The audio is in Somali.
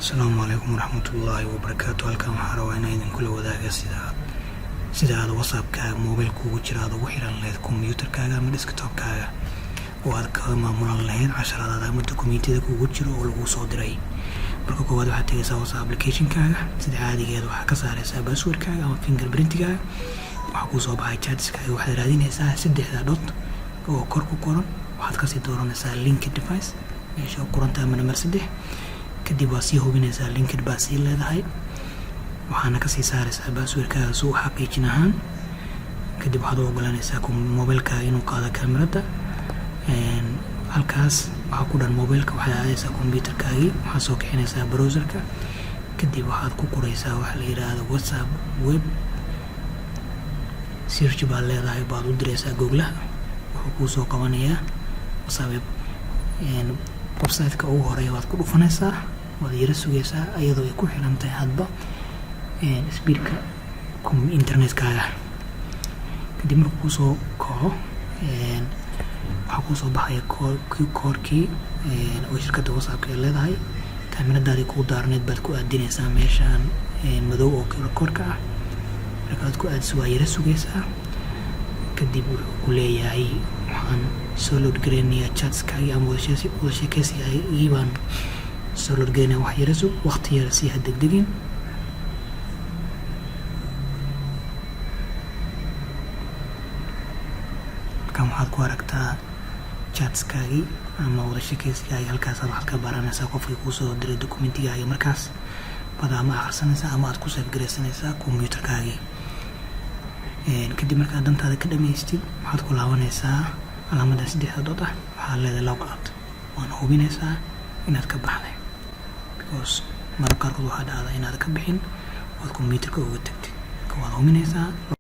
Asalaamu calaykum waraxmatullaahi wabarakaatu. Halkan waxaa rabaa inaan idinkula wadaaga sida aad WhatsAppkaaga mobilka ugu jira aad ugu xiran lahayd kombiyuutarkaaga ama desktopkaaga oo aad kaga maamulan lahayd casharadaada ama dokumentiyada kugu jiro oo lagu soo diray. Marka koowaad, waxaad tegaysaa WhatsApp applicationkaaga. Sida caadigeeda waxaa ka saaraysaa passwordkaaga ama fingerprintigaaga. Waxaa kuu soo baxay chatskaaga. Waxaad raadinaysaa saddexda dot oo kor ku qoran. Waxaad kasii dooranaysaa linked device, meesha ku qorantahay ama number 3. Kadib waa sii hubinaysaa, linked baa sii leedahay, waxaana kasii saaraysaa passwordkaaga si u xaqiijin ahaan. Kadib waxaad u ogolanaysaa mobilkaaga inuu qaado kamerada. Halkaas waxaa ku dhan mobilka. Waxaad aadaysaa computerkaagii, waxaad soo kicinaysaa browserka. Kadib waxaad ku qoraysaa waxa la yiraahdo WhatsApp Web. Search baad leedahay, baad u diraysaa Googlaha. Wuxuu kuu soo qabanayaa WhatsApp Web. Website-ka ugu horeeya waad ku dhufanaysaa, waad yara sugaysaa, iyadoo ay ku xiran tahay hadba speedka internetkaaga. Kadib markuu kusoo kaco, waxaa kuusoo baxaya koorkii oo shirkadda WhatsAppka ay leedahay. Kaamiradaadii kuu daarneed baad ku aadinaysaa meeshaan madow oo koorka ah. Markaad ku aadiso, waa yara sugaysaa. Kadib wuxuu ku leeyahay, waxaan soo load gareynayaa chatskaagii ama wada sheekeysigii baan soo load gareynaya. Wax yara sug, waqti yara sii, ha degdegin. Halkan waxaad ku aragtaa chatskaagii ama wada sheekeysigaagii. Halkaasaad waxaad ka baranaysaa qofkii kuusoo diray documentigaagii. Markaas baad ama akhrisanaysaa ama aad ku save garaysanaysaa computerkaagii. Kadib markaad dantaada ka dhamaystid, waxaad ku laabanaysaa calaamadda saddexda dot ah. Waxaad leedahay log out, waana hubinaysaa inaad ka baxday, because mararka qaarkood waxaa dhacda inaad ka bixin ood computerka uga tagtid. Marka waad hubinaysaa.